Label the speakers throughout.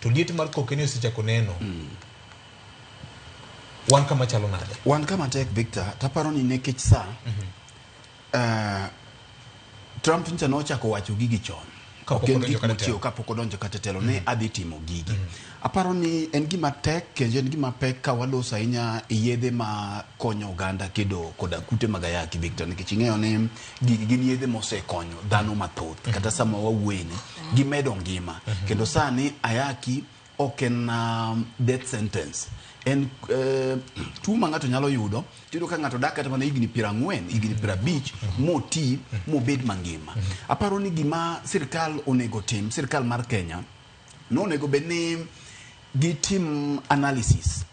Speaker 1: To liet mar koke ni osechako neno. Wan kama chalo nade?
Speaker 2: Wan kama tek Victor, taparo ni nikech sa Trump ncha nochako wacho gigi chon.
Speaker 1: Kapok
Speaker 2: Ok en
Speaker 1: odonjo
Speaker 2: gik
Speaker 1: kata e
Speaker 2: mochiewo
Speaker 1: telo.
Speaker 2: kapok odonjo kata e telo ne adhi timo gigi. Aparo ni en gima tek kendo en gima pek ka waloso ahinya e yedhe ma konyo oganda kedo koda kute mag ayaki Victor nikech ing'eyo ni gigi gin yedhe mosekonyo dhano mathoth kata sama wawuoyeni gimedo ngima kendo sani ayaki ok en death sentence en tuo ma ng'ato nyalo yudo tiyudo ka ng'ato dak kata mana higni 40 higni 50 moti mobed mangima aparo ni gima sirikal onego tim sirikal mar Kenya nonego bed ni gitim analysis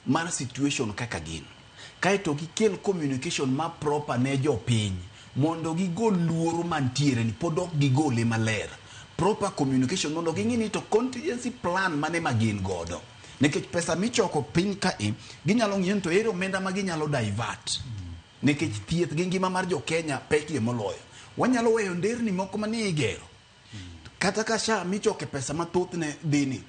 Speaker 2: mar situation kaka gin kaeto gikel communication ma proper ne jopiny mondo gigol luoro mantiere ni pod ok gigole maler proper communication mondo ging'i ni to contingency plan mane ma gin godo nikech pesa michoko piny kae ginyalo ng'iyo ni to ere omenda ma ginyalo divert nikech thieth gi ngima mar jo Kenya pekie moloyo wanyalo weyo nderni moko manie igero kata ka SHA michoke pesa mathoth ne dhini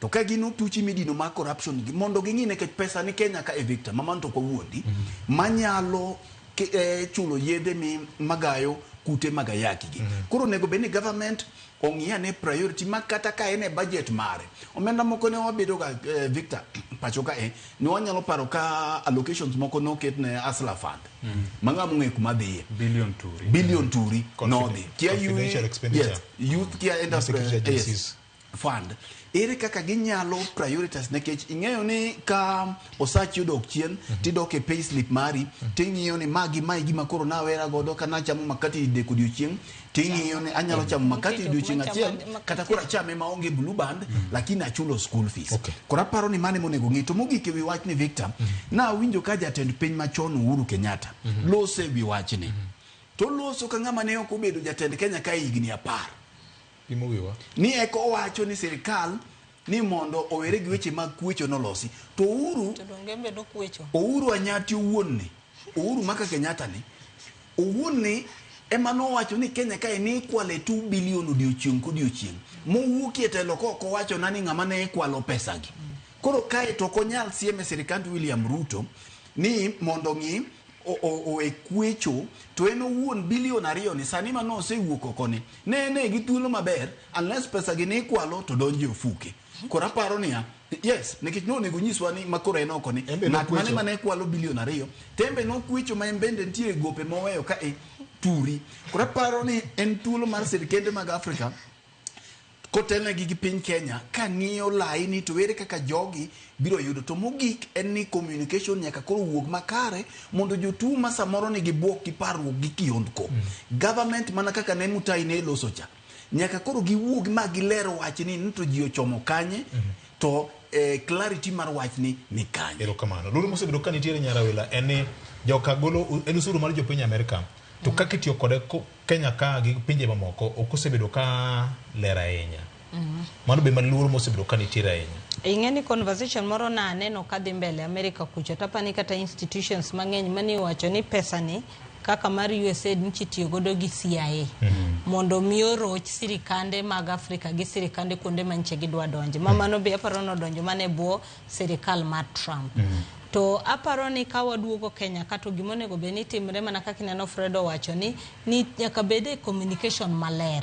Speaker 2: to ka gin otuchi midino mag corruption gi mondo ging'i nikech pesa ni Kenya ka e Victor ma mano to ok wawuondi manyalo chulo yedhe mi magayo kute mag ayaki gi koro onego bed ni government ong'i ane priority ma kata ka en e budget mare omenda moko ne wabedo ga Victor pacho ka e ne wanyalo paro ka allocations moko noket ne Hustler Fund ma ng'ama ong'eyo kuma dhiye
Speaker 3: Billion turi.
Speaker 2: Billion turi nodhi Kia
Speaker 1: Confidential expenditure.
Speaker 2: Yes, youth kia
Speaker 1: Security
Speaker 2: enterprise
Speaker 1: agencies.
Speaker 2: yes, fund ere kaka ginyalo prioritize nikech ing'eyo ni ka osachi odok chien tidok e pay slip mari ting'iyo ni magi mae gima koro nawera godo ka nachamo makati didek odiochieng' ting'iyo ni anyalo chamo makati
Speaker 4: Nitie jok
Speaker 2: odiochieng'
Speaker 4: machamo
Speaker 2: achiel
Speaker 4: makati.
Speaker 2: kata koro achame maonge blue band lakini achulo school fees
Speaker 1: Okay.
Speaker 2: koro aparo ni mano monego ng'i to mogik ewi wachni Victor nawinjo ka jatend piny machon Uhuru Kenyatta loso ewi wachni to loso ka ng'ama ne ok obedo jatend Kenya ka higni 10
Speaker 1: Pimo wiwa.
Speaker 2: Ni eka owacho ni sirikal ni mondo owere gi weche mag kwecho nolosi. To Uhuru
Speaker 4: To donge en be nokwecho?
Speaker 2: Uhuru Anyati owuon ni, Uhuru maka Kenyatta ni, owuon ni ema nowacho ni Kenya kae ni ikwale 2 billion odiochieng' kodiochieng'. Mowuokie telo ka ok owacho na ni ng'ama ne ikwalo pesa gi. Koro kae to ok onyal siem e sirikand William Ruto ni mondo ng'i owe kwecho to en owuon bilion 2 ni sani ma nosewuok oko ni ne en e gi thuolo maber unless pesa gi ne ikwalo to donjo e ofuke. Koro aparo niya, yes, nikech nonego nyiswa ni ma koro en oko ni
Speaker 1: En be
Speaker 2: ng'at mane
Speaker 1: nokwecho.
Speaker 2: mane kwalo bilion 2 to en be nokwecho ma en bende nitie gope moweyo ka e turi. Koro aparo ni en thuolo mar sirkende mag Afrika kotelnegi gi piny Kenya ka ng'iyo laini to ere kaka jogi biro yudo. To mogik en ni communication nyaka koro wuog makare mondo jotuo ma samoro nigi buok gi parruok gi kiondko. Government mana kaka ne Mutai ne loso cha. Nyaka koro giwuog ma giler wachni ni to ji ochomo kanye to clarity mar wachni ni kanye.
Speaker 1: Erokamano. Luoro mosebedo ka nitiere Nyarawila en ni joka golo en osuru mar jopiny Amerika to kaka itiyo kode Kenya ka gi pinje mamoko ok osebedo ka ler ahinya. Mano be mana luoro mosebedo ka nitiere ahinya.
Speaker 4: Ing'e ni conversation moro na aneno kadhi mbele America kucho tapani kata institutions mang'eny mane owacho ni pesa ni kaka mar USAID nchi tiyo godo gi CIA mondo mi oroch sirikande mag Afrika gi sirikande kuonde ma nche gidwa donje. Ma mano be aparo nodonjo mana e bwo sirikal mar Trump. To aparo ni ka waduogo Kenya ka to gima onego bed ni timre mana kaka ineno Fred owacho ni nyaka bed e communication maler.